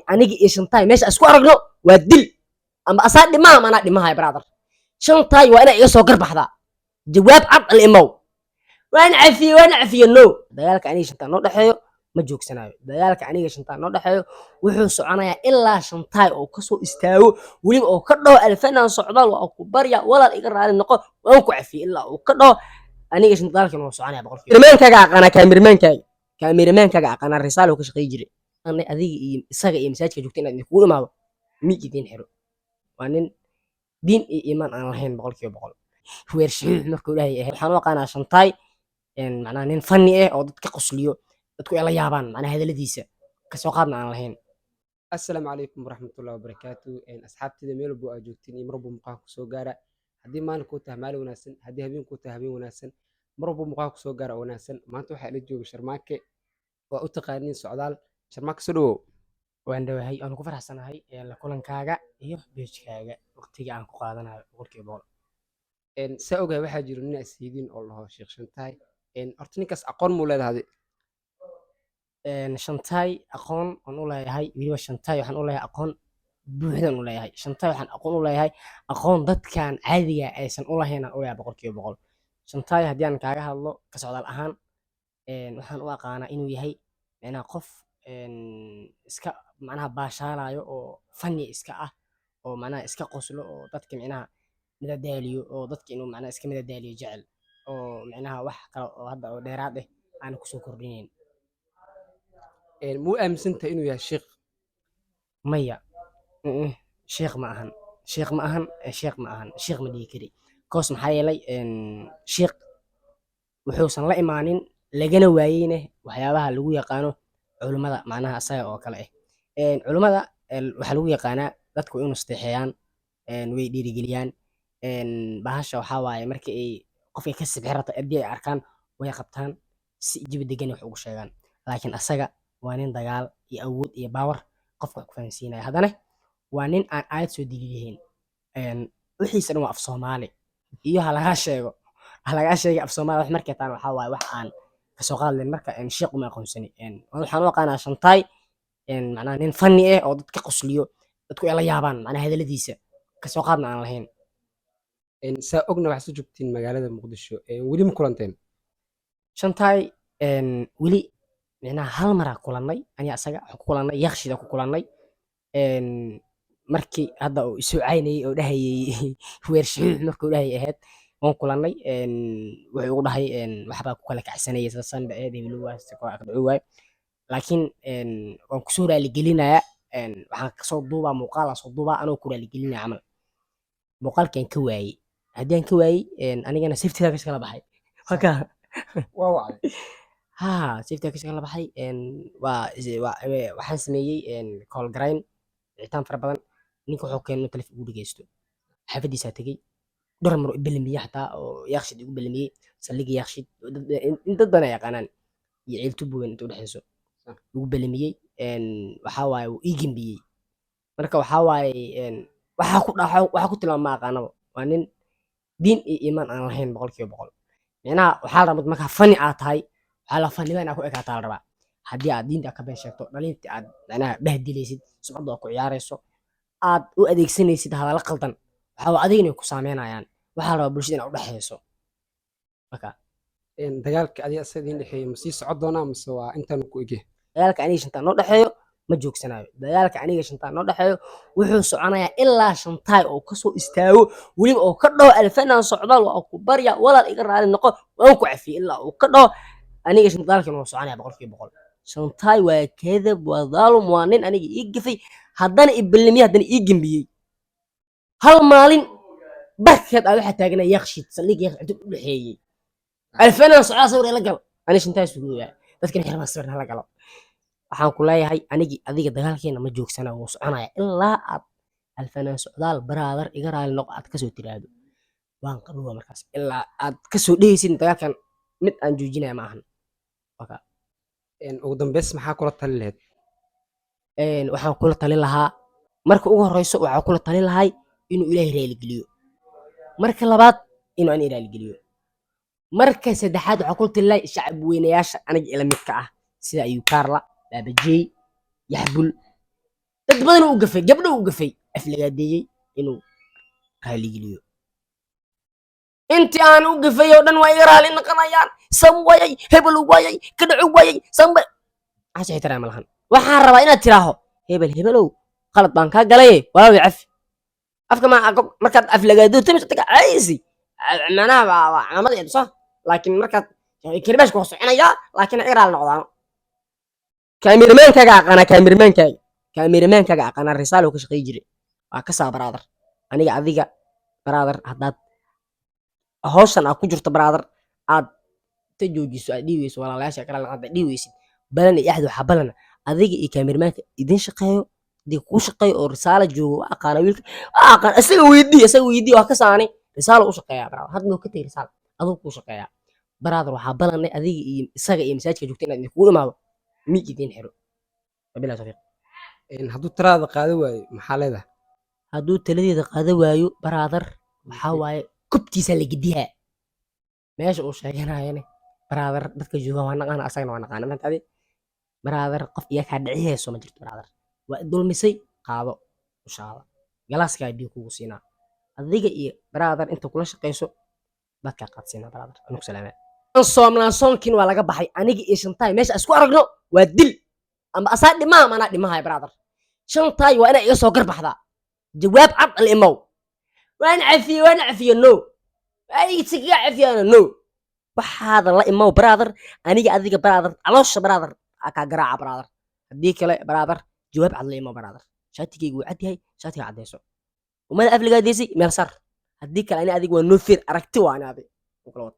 Aniga iyo Shantaay meesha isku aragno waa dil, ama asaa dhimaa ama anaa dhimahay. Brother Shantaay, waa inaa iga soo garbaxdaa jawaab cad al imow. Waan cafiye, waan cafiye. No, dagaalka aniga Shantaay noo dhexeeyo ma joogsanayo. Dagaalka aniga Shantaay noo dhexeeyo wuxuu soconayaa ilaa Shantaay oo kasoo istaago, weliba oo ka dhaho: "Alfanaan Socdaal, waa ku barya, walaal, iga raali noqo, waan ku cafiyey." Ilaa uu ka dhaho aniga Shantaay, wuu soconaya 100%. Kameramaankaaga aqaanaa, kaameramaankaaga aqaanaa, risaalo ka shaqeey jiray. Adiga iyo isaga iyo masaajidka joogta inaad idinkugu imaado mi idin xiro. Waa nin diin iyo iimaan aan lahayn 100%. Weer shaxiix markuu Ilaahay ahay. Waxaan u aqaanaa Shantaay macnaha nin fanni ah oo dadka qosliyo, dadku ay la yaabaan, macnaha hadaladiisa kasoo qaadna aan lahayn. Assalaamu calaykum waraxmatullahi wabarakaatu. Asxaabtida meel walbo aad joogtiin iyo mar walbo muuqaalka kusoo gaara, haddii maalin kuu tahay maalin wanaagsan, haddii habeen kuu tahay habeen wanaagsan, mar walbo muuqaalka kusoo gaara oo wanaagsan. Maanta waxaa ila jooga Sharmaake, waa u taqaaniin Socdaal. Sharmaake, soo dhawow. Waan dhawahay, waan ku faraxsanahay la kulankaaga iyo page-kaaga waqtiga aan ku qaadanayo 100%. Saa ogahay, waxaa jiro nin asiidin oo laho Sheekh Shantaay. Horta ninkaas aqoon muu leedahay? Shantaay aqoon aan u leeyahay. Weliba Shantaay waxaan u leeyahay aqoon buuxdan u leeyahay. Shantaay waxaan aqoon u leeyahay, aqoon dadkan caadiga aysan u lahayn aan u leeyahay 100%. Shantaay haddii aan kaaga hadlo ka Socdaal ahaan, waxaan u aqaanaa inuu yahay macnaha qof iska macnaha baashaalayo oo funny iska ah, oo macnaha iska qoslo, oo dadka micnaha madadaaliyo, oo dadka inuu macnaha iska madadaaliyo jecel, oo micnaha wax kale oo hadda oo dheeraad ah aan kusoo kordhinayn. Muu aaminsan tahay inuu yahay sheekh? Maya, sheekh ma ahan, sheekh ma ahan, sheekh ma ahan, sheekh ma dhihi kari, 'cause maxaa yeelay sheekh wuxuusan la imaanin, lagana waayeyne waxyaabaha lagu yaqaano culimmada, macnaha asaga oo kale ah. Culimmada waxaa lagu yaqaanaa dadku way u nasteexeeyaan, way dhiirigeliyaan. Bahasha waxaa waaye marka ay qofka ka sibxi rabto haddii ay arkaan, way qabtaan, si jawi degan wax ugu sheegaan. Laakiin asaga waa nin dagaal iyo awood iyo power qofka wax ku fahansiinaya. Haddana waa nin aan aayad soo daliilahayn. Wixiisa dhan waa af Soomaali iyo ha lagaa sheego, ha lagaa sheegay af Soomaali. Wax markay taan waxaa waaye wax aan kasoo qaadlayn. Marka sheekh uma aqoonsani. Waxaan u aqaanaa Shantaay macnaha nin funny ah oo dadka qosliyo, dadku ay la yaabaan, macnaha hadaladiisa kasoo qaadna aan lahayn. Saa ogna waxaad soo joogtiin magaalada Muqdisho. Weli ma kulanteen? Shantaay weli micnaha hal maraa kulannay aniga asaga. Waxaan ku kulannay Yaaqshida ku kulannay. Markii hadda uu isoo caynayay oo dhahayay weer shaxiix, markuu dhahayay ahayd waan kulannay. Wuxuu igu dhahay waxbaa ku kala kacsanayay, saasan ba ahayd, hebelo waay. Laakiin waan kusoo raaligelinayaa. Waxaan kasoo duubaa muuqaal, aan soo duubaa anoo ku raaligelinaya camal. Muuqaalkaan ka waayey. Haddii aan ka waayey, anigana safety ka kala baxay. Waka. Waa wacday? Haa, safety ka kala baxay. Waa waxaan sameeyey call garayn, wicitaan fara badan. Ninka wuxuu keenay inuu taleefon igu dhegeysto. Xaafadiisaa tegey dhowr mar oo i ballamiyey, xataa oo Yaaqshid igu ballamiyey, saldhigga Yaaqshid in dad badan ay yaqaanaan iyo Ceeltubo weyn inta udhexeyso igu ballamiyey. Waxaa waaye wuu ii gembiyey. Marka waxaa waaye waxaa ku dhaxo, waxaa ku tilmaama ma aqaanaba. Waa nin diin iyo iimaan aan lahayn 100%. Micnaha waxaa la rabaa markaa funny aad tahay, waxaa la fannima inaad ku ekaataa la rabaa. Haddii aad diinta ka been sheegto, dhalinta aad macnaha bahdilaysid, sumcadda aad ku ciyaarayso, aad u adeegsanaysid hadallo qaldan, waxaa waa adigana ku saameynayaan. Waxaa la rabaa bulshada inaad udhexeyso marka. Dagaalka adiga asaga idin dhexeeya ma sii socon doonaa mise waa intaan ku ege? Dagaalka aniga Shantaay noo dhexeeyo ma joogsanayo. Dagaalka aniga Shantaay noo dhexeeyo wuxuu soconayaa ilaa Shantaay oo kasoo istaago, weliba oo ka dhaho: "Alfanaan Socdaal, waa ku barya, walaal, iga raali noqo, waan ku cafiyey." Ilaa uu ka dhaho aniga dagaalkan wuu soconaya 100%. Shantaay waa kadab, waa dhaalum, waa nin aniga ii gafay, haddana i ballamiyey, haddana ii gembiyey. Hal maalin barkeed aa waxaa taagnaa Yaaqshid, saldhig Yaaqshid inta u dhexeeyey. "Alfanaan Socdaal, sawir ila gal." Ani Shantaay sugooyaa, dadkan xirmaa sawir hala galo. Waxaan ku leeyahay anigi adiga dagaalkeena ma joogsana, wuu soconaya ilaa aad "Alfanaan Socdaal, brother, iga raali noqo" aad kasoo tiraahdo. Waan qabowaa markaas. Ilaa aad kasoo dhehaysid dagaalkan mid aan joojinaya ma ahan. Ugu dambeys, maxaa kula tali lahayd? Waxaan kula talin lahaa, marka ugu horeyso waxaan kula talin lahay inuu Ilaahay raaligeliyo. Marka labaad, inuu ani raaligeliyo. Marka saddexaad, waxaan kula talin lahay shacab weynayaasha aniga ila midka ah, sida Ayukaarla, Baabajey, Yaxbul. Dad badan u gafay, gabdho u gafay, aflagaadeeyey, inuu raaligeliyo. Intii aan u gafay oo dhan waa iga raali noqonayaan. San waayay, hebel waayay, ka dhaco waayay, san. Waxaas ixtiraam ma lahan. Waxaan rabaa inaad tiraaho: "Hebel hebelow, qalad baan kaa galay, walaalay cafi." Afka ma markaad aflagaado timis taga caysi, macnaha waa calaamada ee soo, laakiin markaad karbashka waa soconayaa, laakiin iga raali noqdaan. Kaamirmaankaaga aqaanaa, kaamirmaankaaga aqaanaa, Risaalo ka shaqeey jiray, waa ka saa. Brother, aniga adiga, brother, haddaad hawshan aad ku jirto, brother, aad ta joojiso, aad dhiiweyso walaalayaasha kale, aad dhiiweysid, balan iyo axdi waxaa balana adiga iyo kaamirmaanka idin shaqeeyo, idin kuu shaqeeyo oo Risaalo joogo. Waa aqaana wiilka, waa aqaan. Isaga weydii, isaga weydii, waa ka saanay. Risaalo u shaqeeyaa, brother. Hadda ka tegay Risaalo, aduu kuu shaqeeyaa. Brother, waxaa balanay adiga iyo isaga iyo masaajidka joogta inaad idinkugu imaado, miig idin xiro. Wabillahi tawfiiq. Hadduu talaada qaado waayo, maxaa leedahay? Hadduu taladeeda qaada waayo, brother, waxaa waaye kobtiisa la gediyaa. Meesha uu sheeganayane, brother, dadka jooga waa naqaana, asagana waa naqaana. Maanta adi, brother, qof iga kaa dhici hayso ma jirto. Brother, waa i dulmisay, qaado ushaada, galaaskaa biyo kugu siinaa. Adiga iyo, brother, inta kula shaqayso dadkaa qaadsiinaa. Brother, anugu salaamaa. Aan soomnaa, soonkiin waa laga baxay. Aniga iyo Shantaay meesha isku aragno waa dil, ama asaa dhimaha ama anaa dhimahaya. Brother Shantaay, waa inaa iga soo garbaxdaa. Jawaab cad al imow. Waan cafiye, waan cafiye, no. Waa kaga cafiyana, no. Waxaadan la imow, brother. Aniga adiga, brother, caloosha, brother, aa kaa garaaca, brother. Haddii kale, brother, jawaab cad la imow. Brother, shaatigaygu wuu cad yahay, shaatiga caddayso, umada afligaadaysay meel sar. Haddii kale ani adiga waa noo feer aragti, waa ani adiga. Kala wad.